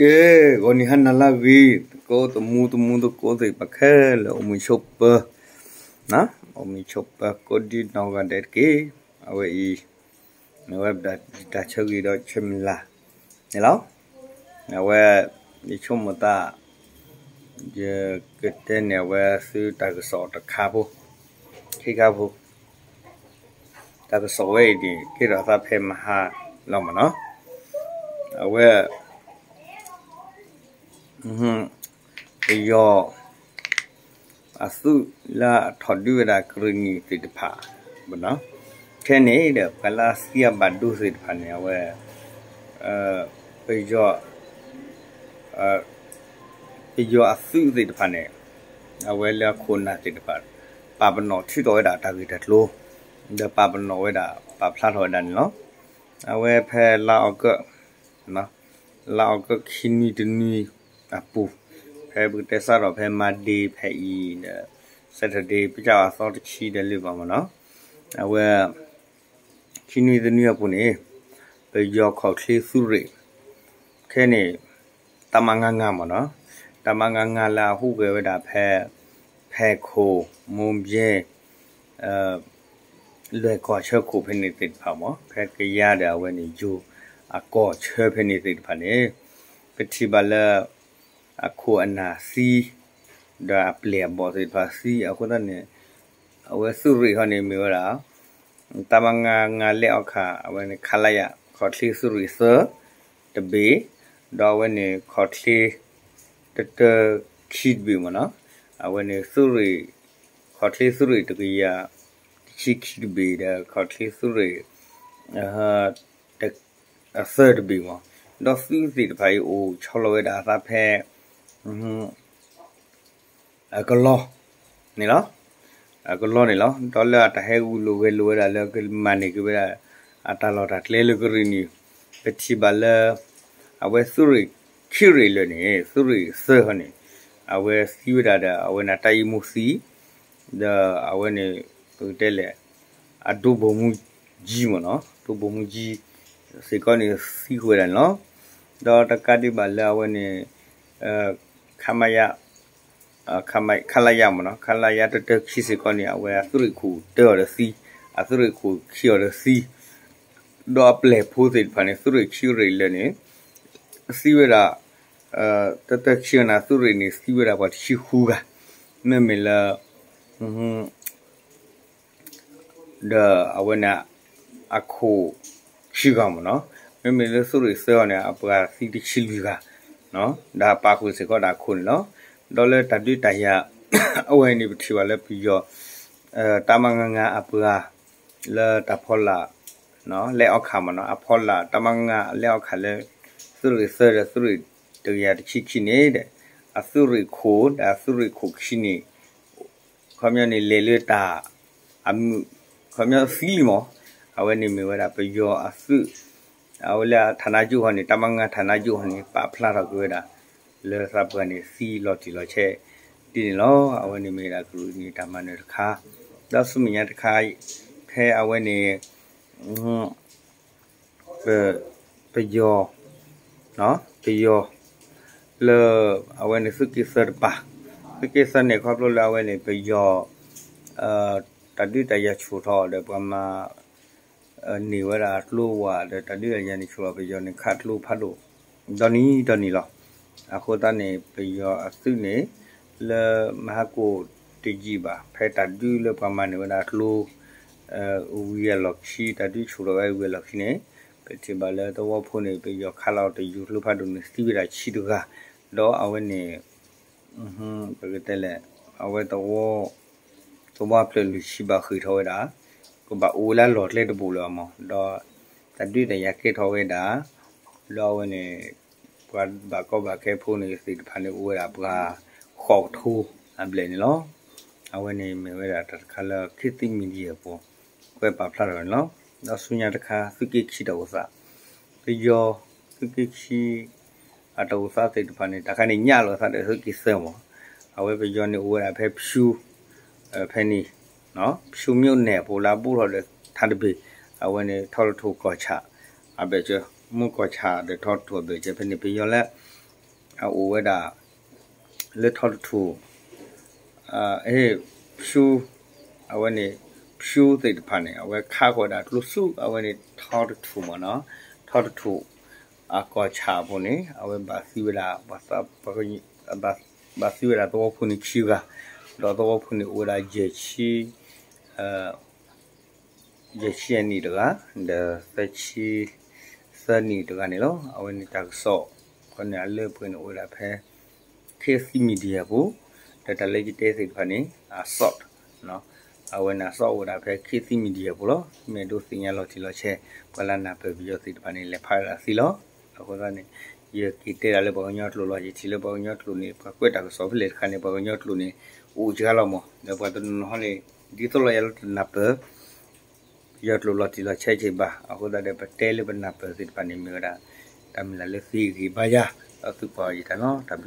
ကဲ, ဂီၤနံၤဟါနၤလၢအဂ့ၤ, သကိးသမူသမူသကိးသ့ၣ်တဖၣ်ခဲလၢာ် အိၣ်မုာ်ဆိးပၢၤ, အိၣ်မုာ်ဆိးပၢၤကိးဒံနီၢ်ဂၤဒဲးတက့ၢ်. အဝဲအံၤ အဝဲတၢ်ဆၢဂ့ၤဒီးဆၢမုၢ်လၢ်န့ၣ်လီၤ. အဝဲ ယဆိကမိၣ်သး ယကတဲန့ၢ်အဝဲဆူတၢ်ကစီၣ်တခါဖိ, ခံခါဖိ, တၢ်ကစီၣ်ဝဲအံၤန့ၣ် ကဲထီၣ်သးဖဲမဟါလီၤမ့ၢ်နီၤ. အဝဲ ပယီၤအသုးလၢအထီၣ်ဒုးဝဲဒၣ်ကရ့ၣ်နံၤသ့ၣ်တဖၣ်, ခဲန့ၣ်ဒီး ပှၤလၢအသံအဘၣ်ဒိသ့ၣ်တဖၣ်န့ၣ် အဝဲ ပယီၤ ပယီၤအသုးသ့ၣ်တဖၣ်န့ၣ် အဝဲလၢအခိၣ်အနၢ်သ့ၣ်တဖၣ် ပာ်ပနီၣ်ထုးထီၣ်ဝဲဒၣ်တၢ်ဂ့ၢ်တၢ်ကျိၤ, ဒီးပာ်ပနီၣ်ဝဲဒၣ် ပာ်ဖျါထီၣ်ဝဲဒၣ်န့ၣ်လီၤ. အဝဲဖဲလါအီကူး လါအီကူးခံနွံတနွံအပူၤ, ဖဲပကတဲစးထီၣ်ဖဲ Monday ဖဲအံၤဒီး Saturday ပကၢ်အသီတဆံဒီးလၢဘၣ်မ့ၢ်နီၤ, အဝဲ ခံနွံတနွံအပူၤန့ၣ် ပယီၤခီၣ်ချ့သုးရ့ၣ် ခဲန့ၣ် တၢ်မၤငါငါမ့ၢ်နီၤ, တၢ်မၤငါငါလၢအဟူးဂဲၤဝဲဒၣ်ဖဲ ဖဲခိၣ် မိၢ်ဘဲ လွဲၢ်ကီၢ်ဆၢခိၣ်ဖဲန့ၣ်သ့ၣ်တဖၣ်မ့ၢ် ဖဲကယါဒီးအဝဲန့ၣ် ယိၤအကီၢ်ဆၢဖဲန့ၣ်သ့ၣ်တဖၣ်န့ၣ် ပထံၣ်ဘၣ်လၢ အခိၣ်အနၢ်သံ ဒီးအပျဲၢ်အဘီၣ်သ့ၣ်တဖၣ်သံအဃိသတးန့ၣ် အဝဲသုးရ့ၣ်ဟီန့ၣ်မ့ၢ်ဝဲဒၣ် တၢ်မၤငါငါလဲအီၣ်ခါ အဝဲန့ၣ် ခလရ ခီၣ်ချ့သုးရ့ၣ်သၢ တဘ့ၣ်, ဒီးအဝဲန့ၣ်ခီၣ်ချ့ တတၢခံတဘ့ၣ်မ့ၢ်နီၤ, အဝဲန့ၣ်သုးရ့ၣ် ခီၣ်ချ့သုးရ့ၣ်တကယၤ တဆံခံတဘ့ၣ်ဒီး ခီၣ်ချ့သုးရ့ၣ် အသၢတဘ့ၣ်မ့ၢ်, ဒီးသုးသ့ၣ်တဖၣ်အံၤအိၣ်ဆီလီၤဝဲဒၣ်အသးဖဲ အကလီန့ၣ်လီၤ. အကလီန့ၣ်လီၤ. ဒီးလၢအတၢ်ဟဲဂုာ်လိာ်ဂဲၤလိာ်ဝဲဒၣ်လၢကမၤန့ၢ်က့ၤဝဲဒၣ် အတၢ်လီၢ်တၢ်ကျဲလၢကရ့ၣ်နံၤ ပထံၣ်ဘၣ်လၢ အဝဲသုးရ့ၣ်ခံရ့ၣ်လၢာ်န့ၣ် သုးရ့ၣ်သၢဟီန့ၣ် အဝဲသံဝဲဒၣ်ဒီး အဝဲန့ၣ်တၢ်အံၤမူသံ ဒီးအဝဲန့ၣ် ပကတဲလဲၣ် အဒိဘိၣ်မူကၠံမ့ၢ်နီၤ ဒိဘိၣ်မူကၠံ စ့ၢ်ကီးန့ၣ်သံကွံာ်ဝဲဒၣ်န့ၣ်လီၤ. ဒီးတကးဒံးဘၣ်လၢအဝဲန့ၣ် ခမရ ခလရမ့ၢ်နီၤ ခလရ တတၢခံစ့ၢ်ကီးန့ၣ် အဝဲအသုးရ့ၣ်ခိၣ်တၢအီၤဒီးသံ အသုးရ့ၣ်ခိၣ်ခံအီၤဒီးသံ ဒီးအပျဲၢ်ဖိသ့ၣ်တဖၣ်န့ၣ် သုးရ့ၣ်ခံရ့ၣ်လၢာ်န့ၣ် သံဝဲဒၣ် တတၢခံအီၤန့ၣ် သုးရ့ၣ်န့ၣ် သံဝဲဒၣ်ပှၤတဆံဃုဂၤ မ့မ့ၢ်လၢ ဒီးအဝဲန့ၣ် အခိၣ်ခံဂၤမ့ၢ်နီၤ မ့မ့ၢ်လၢသုးရ့ၣ်သၢအီၤန့ၣ် အပှၤသံတဆံလွံၢ်ဂၤ ဒီးပာ်ဃုာ်စ့ၢ်ကီးဒၣ်အခိၣ်န့ၣ်လီၤ. ဒီးလၢတၢ်ဒုးတၢ်ယၤ အဝဲန့ၣ်ပထံၣ်ဘၣ်လၢပယီၤ တၢ်မၤငါငါအပှၤ လၢတၢ်ဖီလာ် လဲအီၣ်ခးမ့ၢ်နီၤ အဖီလာ်တၢ်မၤငါလဲအီၣ်ခးလၢ သုးရ့ၣ်သၢဒီးသုးရ့ၣ်တကယၤတဆံခံန့ၣ်ဒီး အသုးရ့ၣ်ခိၣ်ဒီးအသုးရ့ၣ်ခိၣ်ခံန့ၣ် ခီပညီန့ၣ် လဲၤလၢတၢ် အမုာ် ခီပညီသံလံမး အဝဲန့ၣ်မ့ၢ်ဝဲဒၣ်ပယီၤအသုး အဝဲလၢဌာနချုပ်ဟီန့ၣ် တၢ်မၤငါဌာနချုပ်ဟီန့ၣ် ပာ်ဖျါထီၣ်က့ၤဝဲဒၣ် လၢသးပှၢ်န့ၣ်သံလီၤတံၢ်လီၤဆဲး ဒ်န့ၣ်လီၤ. အဝဲန့ၣ်မ့ၢ်ဒၣ်ကရ့ၣ်နံၤတၢ်မၤနၢၤတခါ ဒီးဆူမဲာ်ညါတခါ ဖဲအဝဲန့ၣ် ပယီၤ ပယီၤ လၢ အဝဲန့ၣ်သုးက့သၢတပၤ သုးက့သၢန့ၣ် ခီဖျိလၢအဝဲန့ၣ် ပယီၤ တၢ်ဒုးတၢ်ယၤဆူၣ်ထီၣ်ဒီးပှၤမၤ န့ၢ်ဝဲဒၣ်အကျိဝဲဒီး တၢ်ဒုးတၢ်ယၤန့ၣ်ဆူၣ်ထီၣ် ပယီၤန့ၣ်ခးကျိဖးဒိၣ် ဒီနံၤဒီနံၤလီၤ. အဃိသတးန့ၣ် ပယီၤအသုးန့ၣ် လၢမဟါကိၣ်တယံာ်ဘၣ် ဖဲတၢ်ဒုးလၢပှၤမၤန့ၢ်ဝဲဒၣ်အကျိ ဝံၤအလီၢ်ခံ တၢ်ဒုးဆူၣ်ထီၣ်ဝဲဝံၤအလီၢ်ခံန့ၣ် ပထံၣ်ဘၣ်လၢသဝီဖိန့ၣ် ပယီၤခးလီၤတယုၢ်ကျိဖးဒိၣ်န့ၣ် သံဝဲဒၣ်ဆံတဂၤ ဒီးအဝဲန့ၣ် ပကတဲလဲၣ် အဝဲသဝီ သဝီဖျၢၣ်လွံၢ်ဆံဘၣ်ဃ့ၢ်ထီၣ်ဝဲဒၣ် ကဘၣ်အိၣ်လၢအလီၢ်ကျဲတဘိလၢၤမး ဒီးတၢ်ဒုးတၢ်ယၤကဲထီၣ်ဝဲဒၣ် ဒီးအဝဲန့ၣ် ပှၤဘၣ်ကီဘၣ်ခဲဖိန့ၣ်သ့ၣ်တဖၣ်န့ၣ် အိၣ်ဝဲဒၣ်ပှၤဃိးကထိအဘျဲၣ်န့ၣ်လီၤ. အဝဲန့ၣ်မ့ၢ်ဝဲဒၣ်တၢ်တခါလၢ ခေတ်သစ်မီဒီယာအပူၤ ကွဲးပာ်ဖျါထီၣ်န့ၣ်လီၤ. ဒီးဆူညါတခါ သုးက့ခံတၢ်အိၣ်သး ပယီၤ သုးက့ခံ အတၢ်အိၣ်သးသ့ၣ်တဖၣ်န့ၣ် တၢ်ခါန့ၣ်ညၣ်လိာ်သးဒီးသုးက့သၢမး အဝဲပယီၤန့ၣ်အိၣ်ဝဲဒၣ်ဖဲဖၠူ ဖဲန့ၣ် ဖၠူမၠိန့ၣ်အပူၤလၢအဘူးထီၣ်ဒီးထါတဘ့ၣ် အဝဲန့ၣ်ထီတထိၣ်ကီၢ်ဆၣ် အဘၢၣ်စၢၤ မ့ၢ်ကီၢ်ဆၣ်ဒီးထီတထိၣ်အဘၢၣ်စၢၤဖဲန့ၣ် ပယီၤလၢ အအိၣ်ဝဲဒၣ် လၢထီတထူၣ် အ့ ဖြူ အဝဲန့ၣ် ဖြူသ့ၣ်တဖၣ်န့ၣ် အဝဲခးဃီၤဝဲဒၣ်ကျိဆူ အဝဲန့ၣ်ထီတထူၣ်မ့ၢ်နီၤ, ထီတထူၣ် အကီၢ်ဆၣ်အပူၤန့ၣ် အဝဲဘၣ်သံဝဲဒၣ် ဘၣ်သံဝဲဒၣ်သဝီဖိန့ၣ်ခံဂၤ, ဒီးသဝီဖိန့ၣ်အိၣ်ဝဲဒၣ် ယဲၢ်ဆံ ယဲၢ်ဆံအနံၣ်တဂၤ ဒီးသၢဆံ သၢနံၣ်တဂၤန့ၣ်လီၤ. အဝဲန့ၣ်တၢ်ကစီၣ် ခီန့ၣ်အလၢပှဲၤန့ၣ်အိၣ်ဝဲဒၣ်ဖဲ Khit Thit Media ပူၤ, ဒီးတၢ်လၢယတဲသ့ၣ်တဖၣ်န့ၣ် အ short အဝဲန့ၣ်အ short အိၣ်ဝဲဒၣ်ဖဲ Khit Thit Media ပူၤလီၤ. မ့ၢ်ဒိးသ့ၣ်ညါလီၤတံၢ်လီၤဆဲး ပှၤလၢနၢ်ပၢၢ်ပယီၤသ့ၣ်တဖၣ်န့ၣ် လဲၤဖးဒၣ်သ့လီၤ. အဃိသတးန့ၣ် ယက့ၤတဲဒၣ်လၢပှၤကညီကျိာ်လီၤ. ယထံၣ်လၢပှၤကညီကျိာ်န့ၣ် ပှၤကွဲးတၢ်ကစီၣ်ဖဲလဲၣ်တခါန့ၣ် ပှၤကညီကျိာ်န့ၣ် အိၣ်စှၤလီၤမး, ဒီးပှၤတနီၤနီၤန့ၣ် ဒ်သိးလီၤယၤလၢတနၢ်ပၢၢ် ပယီၤကျိာ်လီၤတံၢ်လီၤဆဲးက့ဘၣ်. အဃိသတးဒီး ပတဲလၢပနၢ်ပၢၢ်သ့ၣ်တဖၣ်န့ၣ် မ့ၢ်ဝဲဒၣ် တၢ်မ့ၢ်လၢသုဂံၢ်ဘါယၤ ဒီးသုကွၢ်ယတၢ်နီၤ. တၢ်ဘျုး